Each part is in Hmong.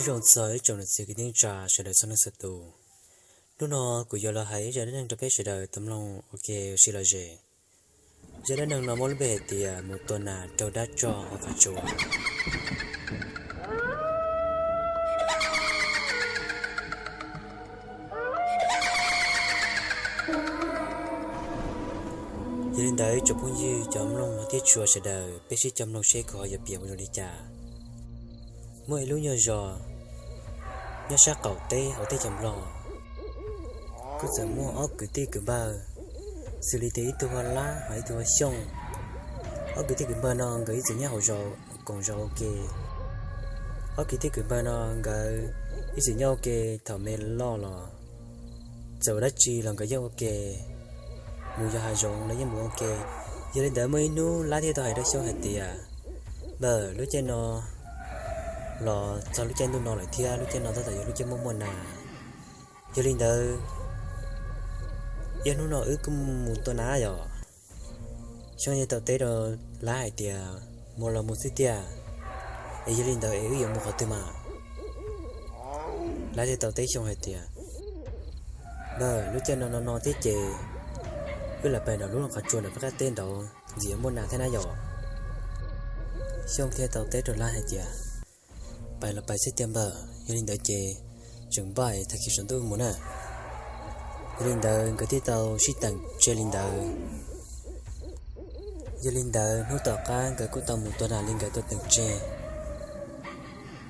Zoo txog ib tsoom niam txiv kwv tij neej tsa sawv daws txhua leej txhua tus. Hnub no kuv yuav los hais ib zaj dab neeg rau peb sawv daws tau mloog ua ke ua si lom zem. Zaj dab neeg no muaj lub npe hais tias mus tua nas raug dab tsog hauv qhov tsua. Yog li ntawd tsoom phooj ywg cov mloog thiab tshua sawv daws, peb sib coj mloog seb kuv ho yuav piav ua zoo li cas. Muaj ib lub nyuag zos nyob sab qaum teb hauv teb chaws Nplog, kuj txawm muaj ob kwv tij kwv npawg, xws li tias ib tug hu ua Lab ho ib tug hu ua Xyooj. Ob kwv tij kwv npawg no nkawd ib txwm nyob hauv zos koom zos ua ke. Ob kwv tij kwv npawg no nkawd ib txwm nyob ua ke thaum me loj los txawm ua dab tsi los nkawd yeej ua ke, mus yos hav zoov los yeej mus ua ke. Yog li ntawd muaj ib hnub Lab thiaj tau hais rau Xyooj hais tias, npawg, lub caij no los txog lub caij ntuj no lawm thiab, lub caij no tab tom yog lub caij muaj muaj nas. Yog li ntawd, ib hnub no wb kuj mus tua nas yom. Xyooj thiaj tau teb rau Lab hais tias, mus los mus xwb tiag, es yog li ntawd es wb yuav mus qhov twg mas? Lab thiaj tau teb Xyooj hais tias, npawg, lub caij no no no thiab ces wb lam pais nram lub qhov tsua nram peb qab teb nraud ntxim yuav muaj nas thiab na yom. Xyooj thiaj tau teb rau Lab hais tias, pais los pais xwb tiag npawg, yog li ntawd ces tseem npaj tag kis saum ntuj mus na. Yog li ntawd nkawd thiaj tau sib teem tseg li ntawd. Yog li ntawd hnub tom qab nkawd kuj tau mus tua nas li nkawd tau teem tseg.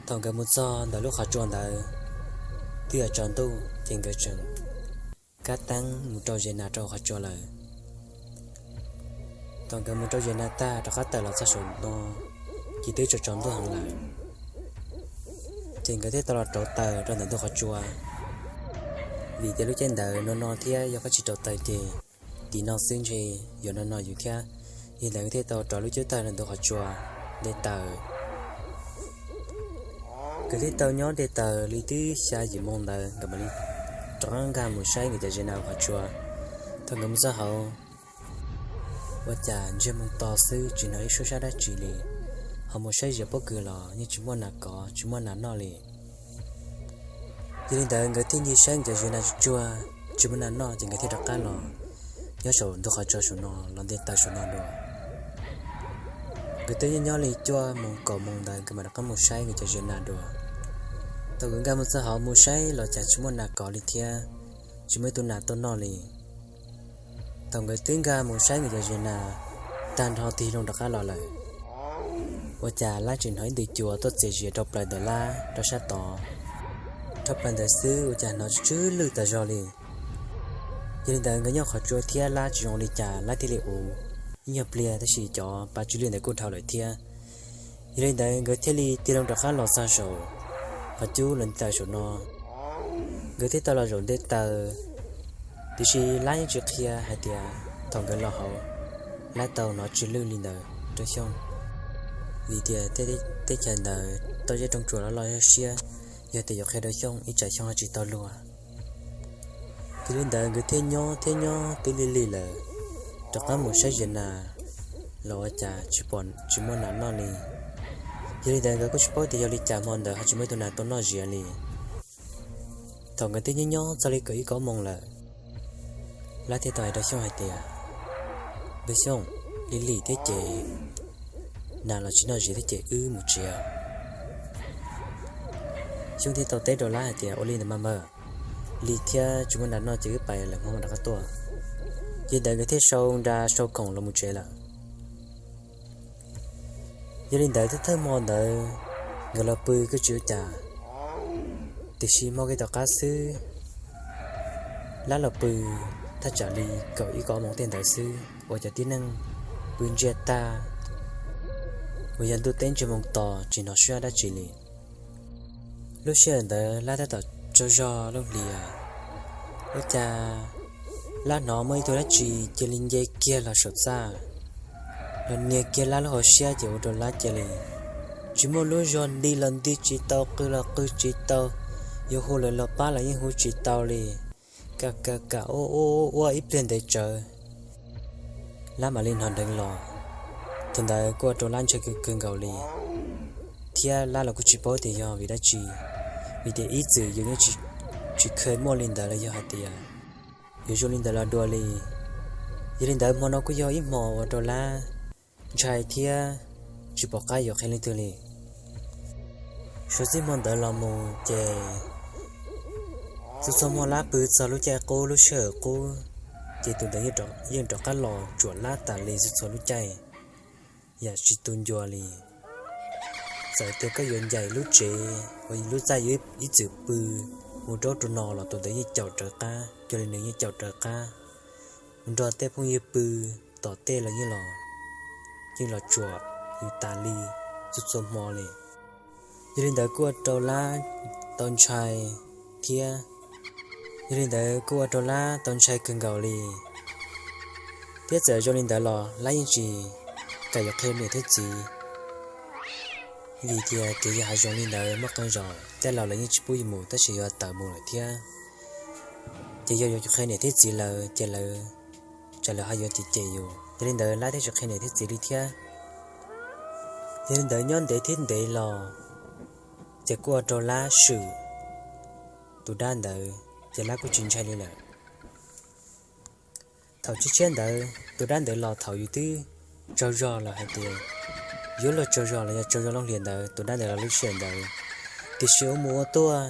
Thaum nkawd mus txog ntawm lub qhov tsua ntawd, twb yuav tsaus ntuj ces nkawd tseem kab teeb mus rau ze nas rau qhov tsua lawm. Thaum nkawd mus rau ze nas tag rov qab tawm los txog saum no, ces twb tsaus tsaus ntuj heev lawm. Ces nkawd thiaj tau los rauv taws rau ntawm ntug qhov tsua, vim tias lub caij ntawd no no thiab, yog koj tsis rauv taws ces tim no xwb ntshe yuav no no yus thiab. Yog li ntawd nkawd thiaj tau rauv lub cub tawg rau ntug qhov tsua de taws. Nkawd thiaj tau nyob de taws li twb xya yim moo ntawd nkawd mam li rov qab nkag mus saib nkawd cov ze nas hauv qhov tsua. Thaum nkawd mus txog hauv, ua cas ntsiag moo to xwb tsis hnov ib suab sab dab tsi li, ho mus saib zias pob kws los yeej tsis muaj nas kov tsis muaj nas noj li. Yog li ntawd nkawd thiaj ncig saib nkawd cov ze nas tsuag tsuag tsis muaj nas noj ces nkawd thiaj rov qab los nyob saum ntug qhov tsua saum no los nte taws saum no dua. Nkawd twb nyob nyob li cuaj moo kaum moo ntawd nkawd mam rov qab mus saib nkawd cov ze nas dua. Thaum nkawd nkag mus txog hauv mus saib los cas tsis muaj nas kov li thiab, tsis muaj ib tug nas tuaj noj li. Thaum nkawd twb nkag mus saib nkawd cov ze nas tag nrho tig loo rov qab los lawm, ua cas Lab tseem hnov ib ntu cua tuaj txias zias rau plaws ntawm Lab rau sab tod. Rau plaws ntawd xwb ua cas hnov tsw tsw lwj tas zog li. Yog li ntawd nkawd nyob qhov tsua thiab Lab tsis zoo li cas Lab thiaj li ua ib nyuag pliag tab sis cov pa tsw lwj ntawd kuj dhau lawm thiab. Yog li ntawd nkawd thiaj li tig loo rov qab los txog saum qhov cub los nte taws saum no. Nkawd thiaj tau los zaum nte taws, tiam sis Lab yeej tsis qhia hais tias thaum nkawd los hauv, Lab tau hnov tsw lwj li ntawd rau Xyooj, vim tias teb chaws ntawd toj zeb rooj tsuas loj loj siab, yog tias yuav qhia rau Xyooj ib tsam Xyooj ho tsis tau luag. Yog li ntawd nkawd thiaj nyob thiab nyob twb lig lig lawm, rov qab mus saib ze nas los ua cas tsis pom tsis muaj nas noj li. Yog li ntawd nkawd kuj tsis paub tias yog li cas hmo ntawd ho tsis muaj ib tug nas tuaj noj zias li. Thaum nkawd twb nyob nyob txog li kaum ib kaum ob moo lawm, Lab thiaj tau hais rau Xyooj hais tias, npawg Xyooj, lig lig thiab ces nas los tsis noj zias thiab ces wb mus tsev. Xyooj thiaj tau teb rau Lab hais tias, ua li ntawd mas npawg, lig thiab tsis muaj nas noj ces wb pais lawm hmo mam rov qab tuaj. Yog li ntawd nkawd thiaj sau nra sau khoom los mus tsev lawm. Yog li ntawd thawj thawj hmo ntawd nkawd los pw kuj tsis ua cas, tiam sis hmo kiag tom qab xwb, Lab los pw thaj tsam li kaum ib kaum ob moo tej ntawd xwb uas cov tib neeg pw ntsiag tag, uas yog ntuj teb ntsiag moo to tsis hnov suab dab tsi li. Lub sij hawm ntawd Lab tab tom tsaug zog lub hlias, ua cas Lab hnov muaj ib tug dab tsi cia li nce kiag los saum txaj los nias kiag Lab lub hauv siab ces ua rau Lab cia li tsis muaj lub zog nti los nti tsis tau, qw los qw tsis tau, yuav hu lawv los pab los yeej hu tsis tau li. Kam kam kam ua ua ua ib pliag ntev tsawv, Lab mam li hnov nrov los. Thaum ntawd kuj ua rau Lab ntshai kawg kawg nkaus li, thiab Lab los kuj tsis paub tias yog vim dab tsi. Vim tias ib txwm yus yeej tsis kheev muaj li ntawd los yog hais tias yus zoo li ntawd los dua li. Yog li ntawd hmo no kuj yog ib hmo ua rau Lab ntshai thiab tsis pom qab yuav qhia leej twg li. Suav txij hmo ntawd los mus ces txhua txhua hmo Lab pw txog lub caij qub lub sij hawm qub, ces tus ntawd yeej rov qab los tsuam Lab tas li txhua txhua lub caij, yam tsis tu ncua li. Txawm tias koj yuav ncaim lub tsev uas lub txaj yus ib txwm pw mus rau ub rau no los tus ntawd yeej caum rawv qab, cuag li nws yeej caum rawv qab mus nrog tej phooj ywg pw tom tej los yeej los, yeej los tsuam yus tas li txhua txhua hmo li. Yog li ntawd kuj ua rau Lab tau ntshai thiab, yog li ntawd kuj ua rau Lab tau ntshai kawg nkaus li. Thiab txawm zoo li ntawd los Lab yeej tsis kam yuav qhia niam thiab txiv, vim tias kev yos hav zoov li ntawd muaj qee zaus tej laus lawv yeej tsis pub yus mus tab sis yus tawm mus lawm thiab. Ces yog yuav qhia niam thiab txiv lawm ces lawv, tsam lawv ho yuav cem cem yus. Yog li ntawd Lab thiaj tsis qhia niam thiab txiv li thiab. Yog li ntawd nyob ntev thiab ntev los ces kuj ua rau Lab swm tus dab ntawd ces Lab kuj tsis ntshai li lawm. Thaum tshiab tshiab ntawd tus dab ntawd los thaum yus twb tsaug zog los hais tias yuav luag tsaug zog los yog tsaug zog lub hli ntawd tus dab ntawd los lub sij hawm ntawd. Tiam sis ua mus ua tuaj,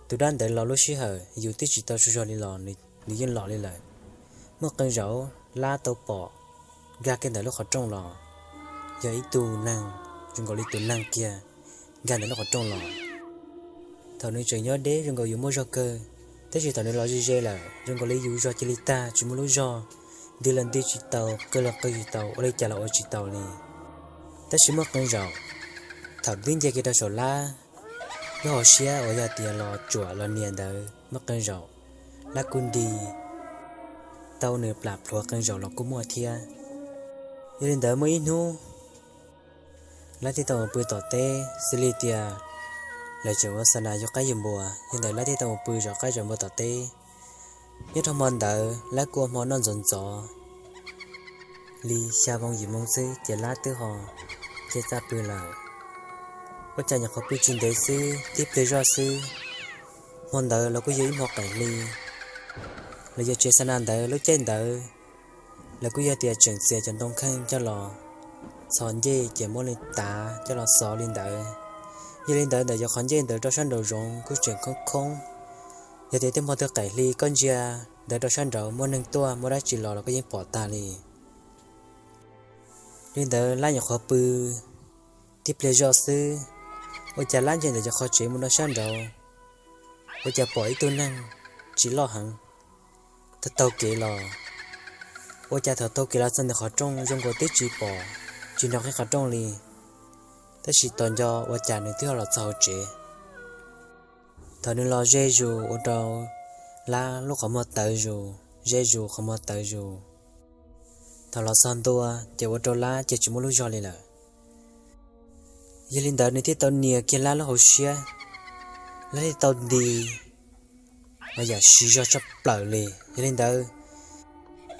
tus dab ntawd los lub sij hawm yus twb tsis tau tsaug zog li los nws yeej los li lawm. Muaj qee zaum Lab tau pom nkag kiag ntawm lub qhov rooj los, yog ib tug neeg zoo nkaus li tus neeg kiag nkag ntawm lub qhov rooj los. Thaum nws tseem nyob deb zoo nkaus yus muaj zog kawg, tab sis thaum nws los ze ze lawm zoo nkaus li yus zog cia li tag tsis muaj lub zog, nti los nti tsis tau, qw los qw tsis tau, ua li cas los ua tsis tau li. Tab sis muaj qee zaum thaum twb nce kiag rau saum Lab lub hauv siab uas yog tias los tsuam los nias ntawd muaj qee zaum Lab kuj nti tau nws plam plhuav qee zaum los kuj muaj thiab. Yog li ntawd muaj ib hnub Lab thiaj tau mus pw tom teb xws li tias lawv tseem ua xa nas yug qaib yug npua, yog li ntawd Lab thiaj tau mus pw zov qaib zov npua tom teb. Nyob rau hmo ntawd Lab kuj ua hmo noj ntxov ntxov li xya moo yim moo xwb ces Lab twb ho cia txaj pw lawm. Ua cas nyuam qhuav pw tsis ntev xwb tib pliag zoj xwb, hmo ntawd los kuj yog ib hmo qaim hli, los yog tsev xa nas ntawd lub caij ntawd lawv kuj yog tias tseem txiav cov ntoo kheej coj los txhos ncej ces muab li tav coj los xov li ntawd. Yog li ntawd ntawm cov qhov ncej ntawd rau sab nraum zoov kuj tseem khoob khoob. Yog tias tej hmo twg qaim hli koj ntsia ntawd rau sab nraud muaj neeg tuaj muaj dab tsi los los koj yeej pom tag li. Li ntawd Lab nyuam qhuav pw tib pliag zoj xwb, ua cas Lab ntsia ntawm cov qhov tsev mus rau sab nraud, ua cas pom ib tug neeg tsis loj heev taug taug kev los. Ua cas thaum taug kev los txog ntawm qhov rooj zoo nkaus twb tsis pom, tsis hnov qhib qhov rooj li, tab sis tos nco ua cas nws twb ho los txog hauv tsev. Thaum nws los ze zus ua rau Lab lub qhov muag tawv zus, ze zus qhov muag tawv zus. Thaum los txog ntua ces ua rau Lab ces tsis muaj lub zog li lawm. Yog li ntawd nws thiaj tau nias kiag Lab lub hauv siab, Lab thiaj tau nti mas yam siv zog tshaj plaws li. Yog li ntawd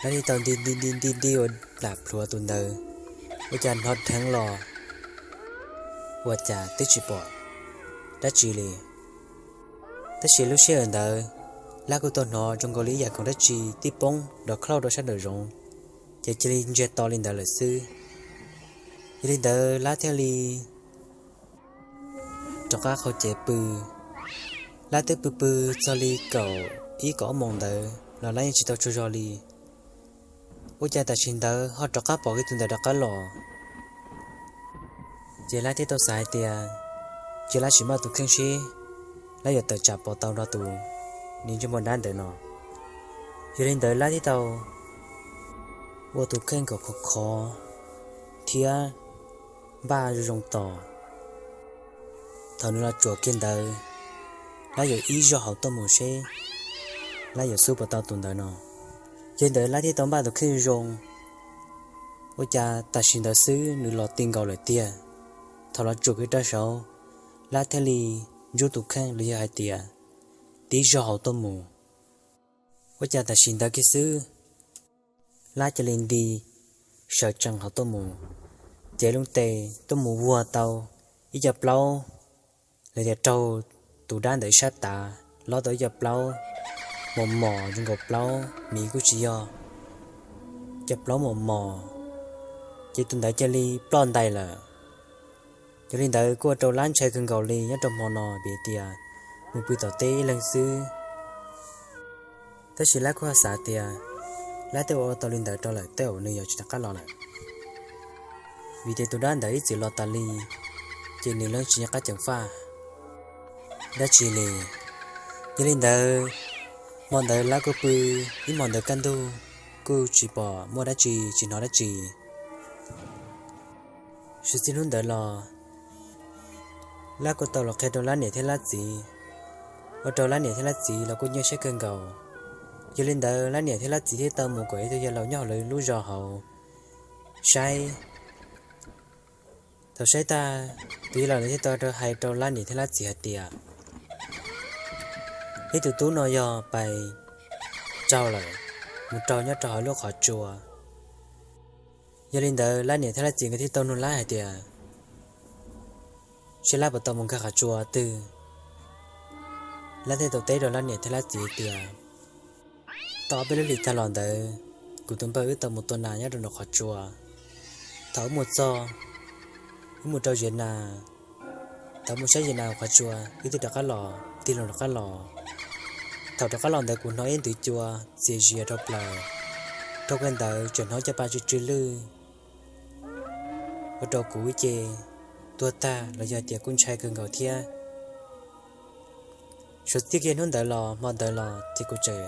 Lab thiaj tau nti nti nti nti nti ua plam plhuav tus ntawd, ua cas hnov dheev los ua cas twb tsis pom dab tsi li. Tab sis lub sij hawm ntawd Lab kuj tau hnov zoo nkaus li ib yam khoom dab tsi tib poob dov khlauj rau sab nraum zoov, ces cia li ntsiag to li ntawd lawm xwb. Yog li ntawd Lab thiaj li rov qab qhau cev pw. Lab twb pw pw txog li kaum ib kaum ob moos ntawd los Lab yeej tsis tau tsaug zog li. Ua cas tam sim ntawd ho rov qab pom kiag tus ntawd rov qab los. Ces Lab thiaj tau xav hais tias cia Lab sim npaj tus kheej seb Lab yuav tawm tsam pom tau nrog tus niag ntsej muag dab ntawd no. Yog li ntawd Lab thiaj tau ua tus kheej kom khov khov thiab npaj zoo zoo tos. Thaum nws los tsuam kiag ntawd, Lab yuav ib zaug hauv tuaj mus seb Lab yuav xub puas tau tus ntawd no. Yog li ntawd Lab thiaj tau npaj tus kheej zoo. Ua cas tam sim ntawd xwb nws los ti nkaus lawm tiag. Thaum los tsuam kiag rau saud, Lab thiaj li ntsub tus kheej los yog hais tias tib zaug hauv tuaj mus. Ua cas tam sim ntawd kiag xwb, Lab cia li nti sawv tsees hauv tuaj mus, ces lub tes tuaj mus vuag tau ib co plaub los tias raug tus dab ntawd sab tav lob tau ib co plaub mos mos zoo nkaus plaub miv kuj tsis yog, cov plaub mos mos, ces tus ntawd cia li ploj ntais lawm. Yog li ntawd kuj ua rau Lab ntshai kawg nkaus li nyob rau hmo no vim tias mus pw tom teb ib leeg xwb. Tab sis Lab kuj xav tias Lab twb ua tau li ntawd rau lawm tej zaum nws yuav tsis rov qab los lawm, vim tias tus dab ntawd ib txwm los tas li, ces nws yeej tsis nco qab ceev faj dab tsi li. Yog li ntawd, hmo ntawd Lab kuj pw ib hmo ntawd kaj ntug, kuj tsis pom muaj dab tsi, tsis hnov dab tsi. Suav txij hnub ntawd los, Lab kuj tau los qhia rau Lab niam thiab Lab txiv, ua rau Lab niam thiab Lab txiv los kuj nyuaj siab kawg nkaus. Yog li ntawd Lab niam thiab Lab txiv thiaj tau mus kom ib tug yawg laus nyob hauv lawv lub zos hauv saib. Thaum saib tag, tus yawg laus ntawd thiaj tau hais rau Lab niam thiab Lab txiv hais tias, ib tug tub no yog pais raug lawm, mus raug nyob rau hauv lub qhov tsua. Yog li ntawd Lab niam thiab Lab txiv nkawd thiaj tau nug Lab hais tias, saib Lab puas tau mus nkag qhov tsua twg. Lab thiaj tau teb rau Lab niam thiab Lab txiv tias, tau ob peb lub hlis tag los ntawd, kuv tus npawg wb tau mus tua nas nyob rau nraum qhov tsua. Thaum wb mus txog, wb mus rau ziav nas, thaum mus saib ziav nas qhov tsua wb twb rov qab los, tig loo rov qab los. Thaum rov qab los ntawd kuv hnov ib nthwv cua txias zias rau plaws, rau kawg ntawd tseem hnov caj pas tsw tsw lwj, ua rau kuv ib ce tuag tag los yog tias kuj ntshai kawg nkaus thiab. Suav txij kiag hnub ntawd los hmo ntawd los ces kuv tseem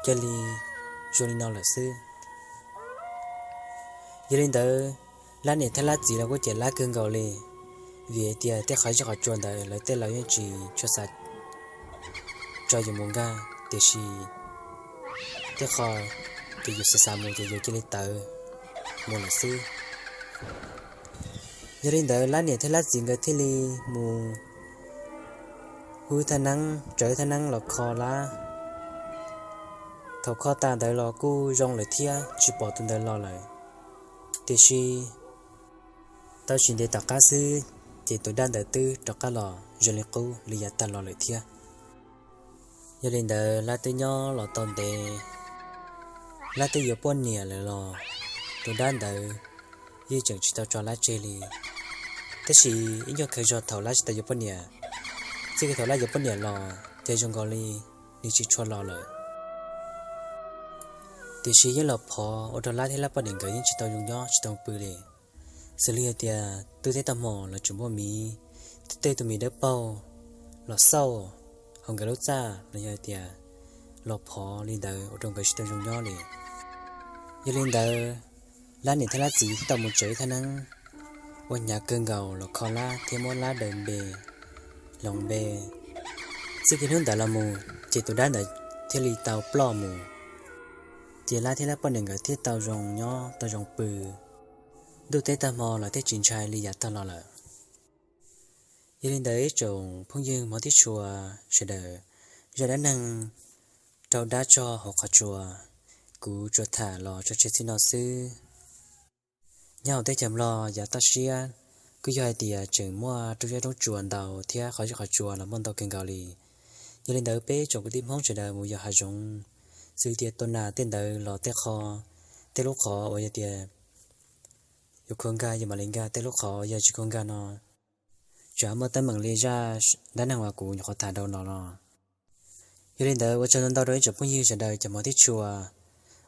cia li zoo li no lawm xwb. Yog li ntawd, Lab niam thiab Lab txiv los kuj cem Lab kawg nkaus li, vim tias tej qhov zej qhov tsua ntawd lawv tej laus yeej tsis tshua xav tso yus mus nkag, tiam sis tej qho ces yus xav xav mus ces yus cia li tawm mus lawm xwb. Yog li ntawd Lab niam thiab Lab txiv nkawd thiaj li mus hu thaj neeb, tsaws thaj neeb los kho Lab. Thaum kho tas ntawd los kuj zoo lawm thiab tsis pom tus ntawd los lawm. Tiam sis tau tsis ntev tom qab xwb, ces tus dab ntawd twb rov qab los zoo li qub li yav tag los lawm thiab. Yog li ntawd Lab twb nyob los tau ntev, Lab twb yuav poj niam lawm los tus dab ntawd yeej tseem tsis tau tso Lab tseg li. Tab sis ib nyuag kawg zog thaum Lab tsis tau yuav poj niam, txij kiag thaum Lab yuav poj niam los ces zoo nkaus li nws tsis tshua los lawm. Tiam sis yeej los phov ua rau Lab thiab Lab poj niam nkawd yeej tsis tau zoo nyob tsis tau pw li. Xws li hais tias twb teb tag hmo los tseem muaj miv, tej tus miv dawb paug los xauj hauv nkawd lub txaj los yog hais tias los phov li ntawd ua rau nkawd tsis tau zoo nyob li. Yog li ntawd, Lab niam thiab Lab txiv thiaj tau mus tsaws ib thaj neeb uas hnyav kawg nkaus los kho Lab thiab muab Lab daws npe, hloov npe. Txij kiag hnub ntawd los mus ces tus dab ntawd thiaj li tau ploj mus, ces Lab thiab Lab poj niam nkawd thiaj tau zoo nyob tau zoo pw. Ntuj teb tag hmo los thiaj tsis ntshai li yav tag los lawm. Yog li ntawd ib tsoom phooj ywg hmov thiab tshua sawv daws, zaj dab neeg raug dab tso hauv qhov tsua, kuv tsuas tham los tso tseg txij no xwb. Nyob hauv teb chaws Nplog yav toj siab kuj yog hais tias tseem muaj roob zeb roob tsuas ntau thiab qhov zej qhov tsua los muaj ntau kawg nkaus li. Yog li ntawd peb tsoom kwv tij Hmoob sawv daws mus yos hav zoov, xws li tias tua nas tej ntawd los tej qho, tej lub qhov uas yog tias yuav khuv nkag yus mam li nkag, tej lub qhov yog tsis khuv nkag no tsam muaj teeb meem li zaj dab neeg uas kuv nyuam qhuav tham rau no los. Yog li ntawd ua tsaug ntau ntau rau ib tsoom phooj ywg sawv daws cov hmov thiab tshua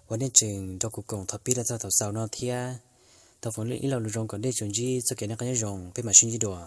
uas nej tseem nrog kuv koom thaum pib los txog thaum xaus no thiab. Thov foom ib lo lus zoo kom nej tsuas ntsib txoj kev noj qab nyob zoo, peb mam sib ntsib dua.